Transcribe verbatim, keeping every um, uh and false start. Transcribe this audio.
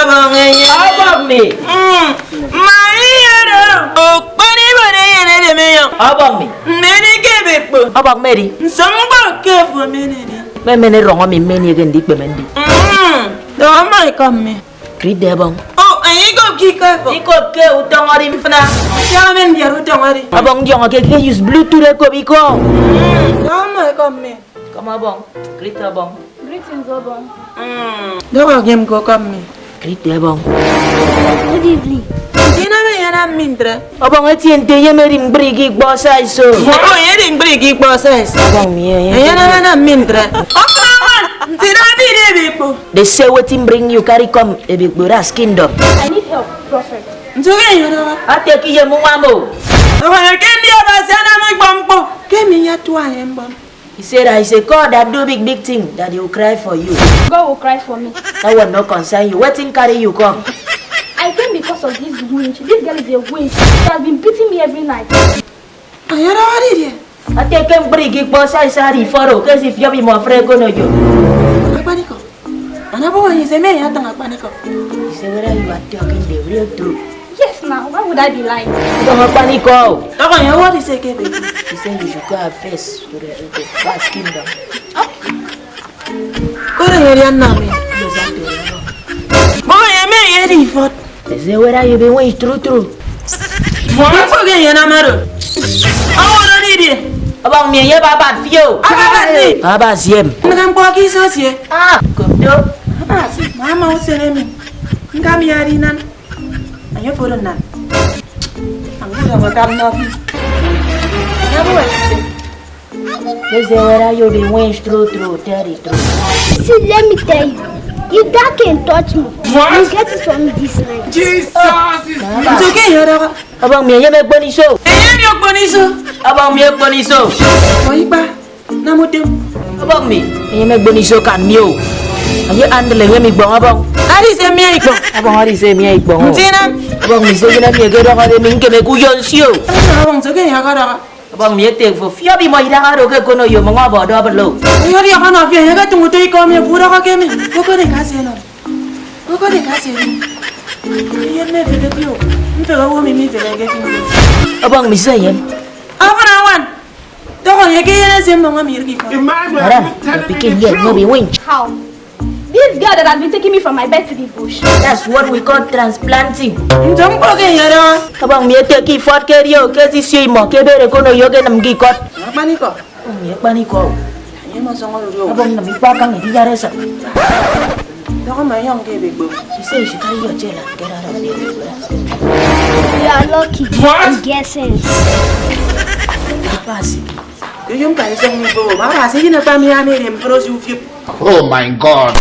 Ọbọñ enye. Ọbọñ mi. Mm, mma iyere okpon ibon eyen edem enyọñ. Ọbọñ mi. Mmeni ke ebekpo. Ọbọñ mi edi. Nsọñ mkpọ ke efo emenede. Mmemene erọñ mi mmeni eke ndikpeme ndi. Mm, dọhọ mmọ ikọ mi. Krite Ọbọñ. O, enye ikopke ikọ efo. Ikopke utọñ edi mfịna. Fiọk mi mbiara utọñ edi. Ọbọñ ndiọñọ ke ke use Bluetooth ekop ikọ. Mm, dọhọ mmọ ikọ mi. Come Ọbọñ. Greet Ọbọñ. Greetings, Ọbọñ. Mm. Dọhọ nyem ke ukọm mi. Greet Ọbọñ. Good evening. Nte inam enye anam mi ntre? Ọbọñ etie nte enye emedi mkpri ke ikpọ size so. Ọbọñ enye edi mkpri ke ikpọ size. Ọbọñ mi enye. Enye anam anam mi ntre. Ọkpọñọ nte David ebe ikpo. They say wetin bring you carry come ebe ikpo, that's kingdom. I need help, prophet. Nso ke enye ọdọhọ. Ate ke iyem unwam o. Ọbọñ ke ndi Abasi anam ikpọ mkpọ. Ke mi yatua enye mbọm. He said, "There is a God that do big, big thing that he will cry for you." God will cry for me. That one no concern you. Wetin carry you come? I came because of this winch. This girl is a winch. She has been beating me every night. Ayara wari dia. Ate ke mkpri ke ikpọ size ari foro, ke si fiobi mo fre kono yo. Akpaniko. Ana bo wani se me ya tanga akpaniko. He said, "Whether you are talking the real truth." Yes, now. Why would I be lying? Don't akpaniko. Don't you what is a kebe? He said you should go and face to the, the past kingdom. Kore yeri anna mi. Mo ye me yeri fot. They say whether you be win true true. Mo ko ge yena maro. Awo no ni de. Abang mi ye baba fio. Ababa ni. Baba siem. Ngam ko ki so sie. Ah, kodo. Baba si. Mama usene mi. Ngam yari nan. Ayo foro nan. Angura wakam na. Ese wera you be win true true, tell the truth. See, let me tell you. If that can touch me, you get it from this night. Jesus is It's okay, Yoro. Abang mi ye me gboni so. Enye mi okponi so. Abang mi gboni so. Oyipa. Na mo dem. Abang mi. Enye me gboni so kan mi o. Aye andele ye mi gbong abang. Ari se mi ai gbong. Abang ari se mi ai gbong. Ntina. Abang mi se gina mi ge do ha de mi nke me ku yon sio. Abang so ke ya ga da. Abang mi ete fo fia bi mo ida ga do ke kono yo mo ngo bo do belo. Yo ri ha na fia ya ga tungu te ko mi fu da ga ke mi. Ko ko de ka se no. Ko ko de ka se no. Ye me fe de pio. Mfe ga wo mi mi fe ga ke. Abang mi se yen. Abang awan. Toko ye ke yene se mama mi ri ko. Madam, the pikin here no be win. How? This girl that has been taking me from my bed to the bush. That's what we call transplanting. Ntom ko ke yara. Abang mi ete ki fort ke rio ke si si mo ke bere kono yo ke nam gi kot. Paniko. Mi paniko. Ye mo songo rio. Abang nam ipa kan di yare sa. Toko ma yong ke be gbo. She say she carry your chair and get out of there. You are lucky. What? You get sense. Pass. Kuyum ka isong mi bo. Baba si na pa mi ame dem pro si ufiep. Oh my God.